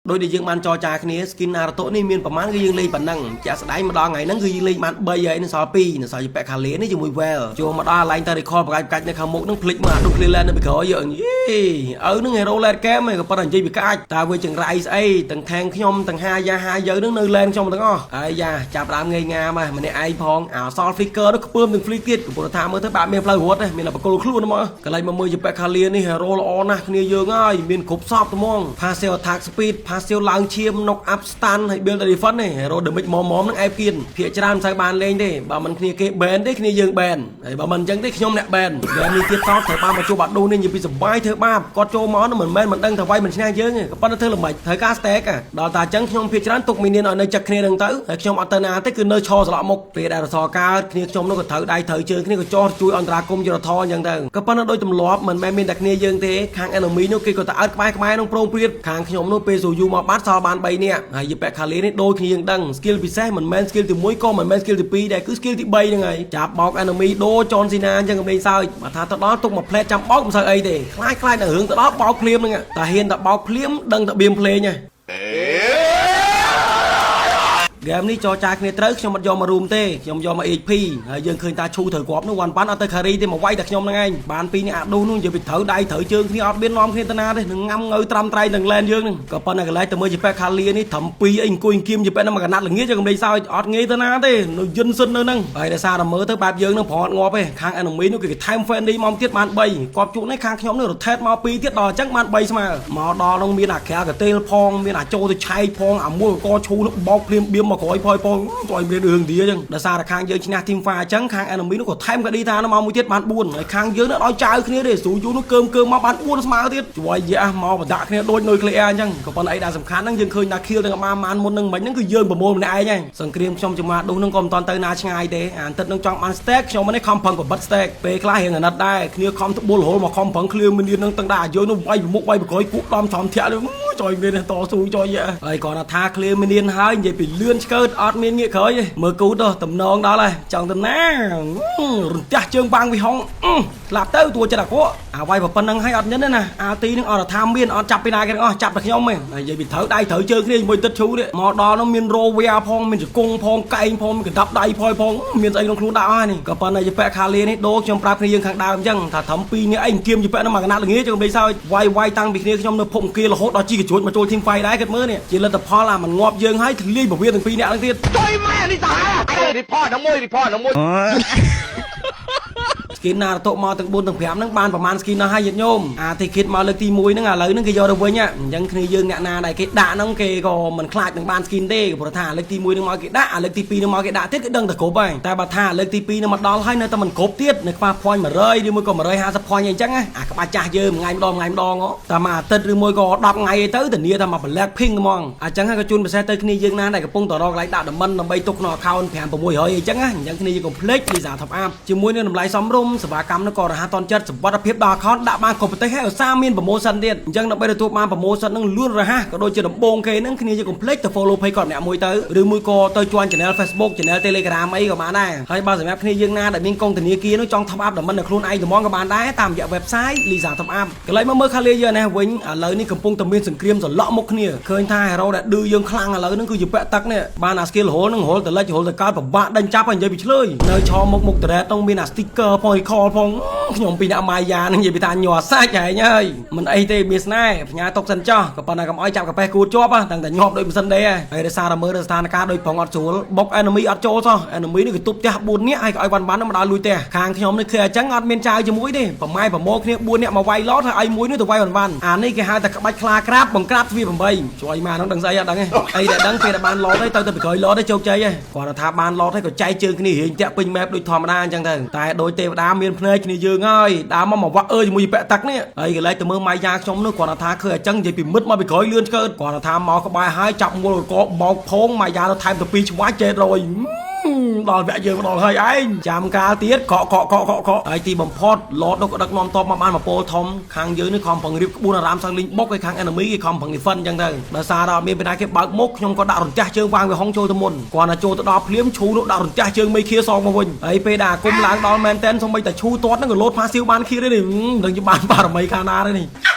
ដោយដែលយើងបានចរចាគ្នា skin Naruto នេះមានប្រមាណគឺយើងលេងប៉ុណ្ណឹងជាក់ស្ដែងម្ដងថ្ងៃហ្នឹងគឺយើងលេងបាន3ហើយនៅសល់2នៅសល់ជាពាក់ខាលីនេះជាមួយ Well ចូលមកដល់ឡែងតែ recall បកាច់បកាច់នៅខាងមុខហ្នឹងភ្លេចមកអាដុះ clear lane នៅពីក្រោយយើងយេឪហ្នឹង hero late game ឯងក៏ប៉ុន្តែនិយាយពីក្អាច់តើវាចង្រៃស្អីទាំងខាងខ្ញុំទាំងហាយ៉ាហាយើហ្នឹងនៅ lane ខ្ញុំទាំងអស់ហើយយ៉ាចាប់ដើមងាយងាមម្នាក់ឯងផងអាសល់ flicker នោះខ្ពើមទាំង flick ទៀតកំពុងថាមើលទៅបាក់មានផ្លូវរត់ទេមានតែបកគលខ្លួនមកកន្លែងមកមើលជាពាក់ខាលីនេះ hero ល្អណាស់គ្នាយើងហើយមានគ្រប់សពត្មង passive attack speed passive ឡើងឈាម knock up stun ហើយ build defense នេះ hero damage មុំមុំហ្នឹងអែបគៀនភាកច្រើនមិនសូវបានលេងទេបើមិនគ្នាគេ ban ទេគ្នាយើង ban ហើយបើមិនអញ្ចឹងទេខ្ញុំអ្នក ban ហ្គេមនេះទៀតតត្រូវបានមកជួបបាក់ឌូនេះនិយាយពីសបាយធ្វើបាបគាត់ចូលមកនោះមិនមែនមិនដឹងថាវាយមិនឈ្នះយើងទេក៏ប៉ុន្តែធ្វើល្មិចត្រូវការ stack ដល់តែអញ្ចឹងខ្ញុំភាកច្រើនទុកមីនឲ្យនៅចិត្តគ្នានឹងទៅហើយខ្ញុំអត់ទៅណាទេគឺនៅឈរស្លក់មុខពេលដែលរសកើតគ្នាខ្ញុំនោះក៏ត្រូវដៃត្រូវជើងគ្នាក៏ចោះជួយអន្តរាគមន៍យុទ្ធធរអញ្ចឹងទៅក៏ប៉ុន្តែដោយទម្លាប់មិនមែនមានតែគ្នាយើងទេខាង enemy នោះគេក៏ទៅអើតក្បែរក្បែរនោះប្រងព្រាតខាងខ្ញុំនោះពេលស៊ូយូមកបាត់សល់បាន3នាក់ហើយយីពាក់ខាលីនេះដូចគ្នាយើងដឹង skill ពិសេសមិនមែន skill ទី1ក៏មិនមែន skill ទី2ដែរគឺ skill ទី3ហ្នឹងហើយចាប់បោក enemy ដូរចនស៊ីណាអញ្ចឹងកំលេងសើចបើថាទៅដល់ទុកមួយផ្លែចាំបោកមិនសូវអីទេខ្លាចខ្លាចតែរឿងទៅដល់បោកភ្លាមហ្នឹងតែហ៊ានតែបោកភ្លាមដឹងតែបៀមភ្លេងហ្នឹងហ្គេមនេះចរចាគ្នាត្រូវខ្ញុំអត់យកមករួមទេខ្ញុំយកមក HP ហើយយើងឃើញតាឈូត្រូវគ្រាប់នោះវ៉ាន់ប៉ាន់អត់ទៅcarry ទេមកវាយតែខ្ញុំហ្នឹងឯងបានពីរនេះអាឌូនោះនិយាយពីត្រូវដៃត្រូវជើងគ្នាអត់មាននាំគ្នាទៅណាទេនឹងងំងើត្រាំត្រៃនឹង lane យើងហ្នឹងក៏ប៉ុន្តែកន្លែងទៅមើលជាប៉ែខាលីនេះត្រឹមពីរអីអង្គុយអង្គៀមជាប៉ែហ្នឹងមកកណាត់ល្ងាចកំលេងសើចអត់ងាយទៅណាទេនៅយិនសិននៅហ្នឹងហើយដោយសារតែមើលទៅបែបយើងនឹងប្រអត់ងាប់ទេខាង enemy នោះគេថែម Fanny មកទៀតបាន3គាត់ជួនេះខាងខ្ញុំនេះ rotate មក2ទៀតដល់អញ្ចឹងបាន3ស្មើមកដល់នោះមានអាក្រាកតេលផងមានអាចចូលទៅឆែកផងអាមួយកឈូនោះបោកភ្លាមបៀមមកក្រោយផយផងចុយមានរឿងទីអញ្ចឹងដោយសារតែខាងយើងឈ្នះ team fight អញ្ចឹងខាង enemy នោះក៏ថែមកឌីតានោះមកមួយទៀតបាន4ហើយខាងយើងនោះឲ្យចៅគ្នាទេស្រួលយូរនោះកើមកើមមកបាន4ស្មើទៀតជួយយ៉ាមកបដាក់គ្នាដូចនុយក្លេអ៊ែរអញ្ចឹងក៏ប៉ុន្តែអីដែលសំខាន់ហ្នឹងយើងឃើញថា kill ទាំងបានបានមុននឹងមិញហ្នឹងគឺយើងប្រមូលម្នាក់ឯងហើយសង្គ្រាមខ្ញុំចំមាឌុះហ្នឹងក៏មិនតាន់ទៅណាឆ្ងាយទេអាន្តិតនឹងចង់បាន stack ខ្ញុំនេះខំប្រឹងបបិទ stack ពេលខ្លះរៀងអាណិតដែរគ្នាខំត្បុលរហូតមកខំប្រឹង clear មាននឹងទាំងដែរយើងនោះវាយមុខវាយប្រក្រោយគក់ដំចំធាក់ចុយមានតស៊ូចុយហើយគ្រាន់តែថា clear មានហើយនិយាយពីលឿនឆ្កើតអត់មានងាកក្រោយទេមើលគូទៅតំណងដល់ហើយចង់ទៅណារន្ទះជើងបាំងវិហុងស្លាប់ទៅតួចិត្តអាក្រក់អាវាយប៉ុណ្្នឹងហើយអត់ញិនទេណាអាទីនឹងអត់ថាមានអត់ចាប់ពីណាគេទាំងអស់ចាប់តែខ្ញុំទេនិយាយពីត្រូវដៃត្រូវជើងគ្នាជាមួយទឹកឈូនេះមកដល់នោះមានរោវែផងមានជង្គង់ផងកែងផងមានកណ្ដាប់ដៃផយផងមានស្អីក្នុងខ្លួនដាក់ហើយនេះក៏ប៉ុន្តែយពាក់ខាលីនេះដូរខ្ញុំប្រាប់គ្នាយើងខាងដើមអញ្ចឹងថាត្រឹមពីរនេះឯងគៀមយពាក់នឹងមកកណាត់ល្ងាចខ្ញុំលេងសើចវាយវាយតាំងពីគ្នាខ្ញុំនៅភពអង្គារហូតដល់ជីកជួចមកចូល team fight ដែរគិតមើលនេះជាលទ្ធផលអាមិនងាប់យើងហើយធ្លាយពវៀទាំងពីរនាក់ហ្នឹងទៀត ចុយម៉ែនេះសាហា report ដល់មួយ report ដល់មួយ skin Naruto មកទាំង4ទាំង5ហ្នឹងបានប្រហែល skin នោះហើយញាតិញោមអាទីគិតមកលើកទី1ហ្នឹងឥឡូវហ្នឹងគេយកទៅវិញអញ្ចឹងគ្នាយើងអ្នកណាដែលគេដាក់ហ្នឹងគេក៏មិនខ្លាចនឹងបាន skin ទេព្រោះថាលើកទី1ហ្នឹងមកគេដាក់អាលើកទី2ហ្នឹងមកគេដាក់ទៀតគេដឹងតែគ្រប់ហើយតែបើថាលើកទី2ហ្នឹងមកដល់ហើយនៅតែមិនគ្រប់ទៀតនៅខ្វះ point 100ឬមួយក៏150 point អីចឹងអាក្បាច់ចាស់យើងមួយថ្ងៃម្ដងថ្ងៃម្ដងតែមួយអាទិត្យឬមួយក៏10ថ្ងៃអីទៅធានាថាមក Black Pink ហ្មងអញ្ចឹងហើយក៏ជូនពិសេសទៅគ្នាយើងណាដែលកំពុងតរកកន្លែងដាក់ diamond ដើម្បីទុកក្នុង account 5 600អីចឹងណាអញ្ចឹងគ្នាយើងកុំភ្លេច Lisa Top Up ជាមួយនឹងតម្លៃសមរម្យសេវាកម្មនោះក៏រហ័សទាន់ចិត្តសុវត្ថិភាពដល់ account ដាក់បានគ្រប់ប្រទេសហើយឧស្សាហ៍មាន promotion ទៀតអញ្ចឹងដើម្បីទទួលបាន promotion នឹងលឿនរហ័សក៏ដូចជាដំបូងគេហ្នឹងគ្នាយើងកុំភ្លេចទៅ follow page គាត់ម្នាក់មួយទៅឬមួយក៏ទៅ join channel Facebook channel Telegram អីក៏បានដែរហើយបើសម្រាប់គ្នាយើងណាដែលមានកុងធនាគារនោះចង់ top up ដើម្បីនៅខ្លួនឯងត្មងក៏បានដែរតាមរយៈ website Lisa Top Up កន្លែងមកមើលខាលីយើងនេះវិញឥឡូវនេះកំពុងតែមានសង្គ្រាមសន្លក់មុខគ្នាឃើញថា hero ដែលឌឺយើងខ្លាំងឥឡូវហ្នឹងគឺជាពាក់ទឹកនេះបានអា skill រហូតហ្នឹងរហូតទៅលិចរហូតទៅកើតពិបាកដេញចាប់ហើយនិយាយពីឆ្លើយនៅឈរមុខមុខតរ៉េតต้องមានអា sticker ផង recall ផងខ្ញុំពីអ្នកម៉ាយ៉ាហ្នឹងនិយាយពីថាញ័រសាច់ហែងហើយមិនអីទេមានស្នេហ៍ផ្ញើតុកសិនចោះក៏ប៉ុន្តែកុំអោយចាប់កាប៉េះគូតជាប់តាំងតែញាប់ដូចម៉ាស៊ីនដេហើយដោយសារតែមើលស្ថានភាពដូចប្រងអត់ស្រួលបុក enemy អត់ចូលសោះ enemy នេះគឺទប់ផ្ទះ4នាក់ហើយក៏ឲ្យវ៉ាន់វ៉ាន់មកដល់លួយផ្ទះខាងខ្ញុំនេះគឺអញ្ចឹងអត់មានចៅជាមួយទេប្រម៉ែប្រម៉ូគ្នា4នាក់មកវាយឡតហើយឲ្យមួយនេះទៅវាយវ៉ាន់វ៉ាន់អានេះគេហៅថាក្បាច់ខ្លាក្រាបបង្ក្រាបទ្វារ8ជួយមកហ្នឹងដឹងស្អីអត់ដឹងទេអីដែលដឹងពេលដែលបានឡតទៅទៅពីក្រោយឡតទៅជោគជ័យហើយគាត់ថាបានឡតហើយក៏ចែកជើងគ្នារៀងតាក់ពេញ map ដូចធម្មតាអញ្ចឹងទៅតែដោយទេវតាមានភ្នែកគ្នាយើងហើយដើមមកមកវាក់អើជាមួយពាក់ទឹកនេះហើយកន្លែងទៅមើលម៉ៃយ៉ាខ្ញុំនោះគាត់ថាឃើញអញ្ចឹងនិយាយពីមិត្តមកពីក្រោយលឿនឆ្កើតគាត់ថាមកក្បែរហើយចាប់មូលកបោកផងម៉ៃយ៉ាទៅថែមទៅពីរឆ្វាច់ចេតរយដល់វគ្គយើងមកដល់ហើយឯងចាំកាលទៀតកកកកកកហើយទីបំផុតឡតនោះក៏ដឹកនាំតបមកបានមកពលធំខាងយើងនេះខំប្រឹងរៀបក្បួនអារាមសឹងលីងបុកឲ្យខាង enemy គេខំប្រឹង defend អញ្ចឹងទៅដោយសារដល់មានបណ្ដាគេបើកមុខខ្ញុំក៏ដាក់រន្ទះជើងវាងវាហុងចូលទៅមុនគាត់ណាចូលទៅដល់ភ្លាមឈូនោះដាក់រន្ទះជើងមេខៀសងមកវិញហើយពេលដែលអាគុំឡើងដល់មែនតែនសូម្បីតែឈូទាត់ហ្នឹងក៏លោត passive បានខៀទេនេះមិនដឹងជាបានបារមីខាងណាទេនេះ។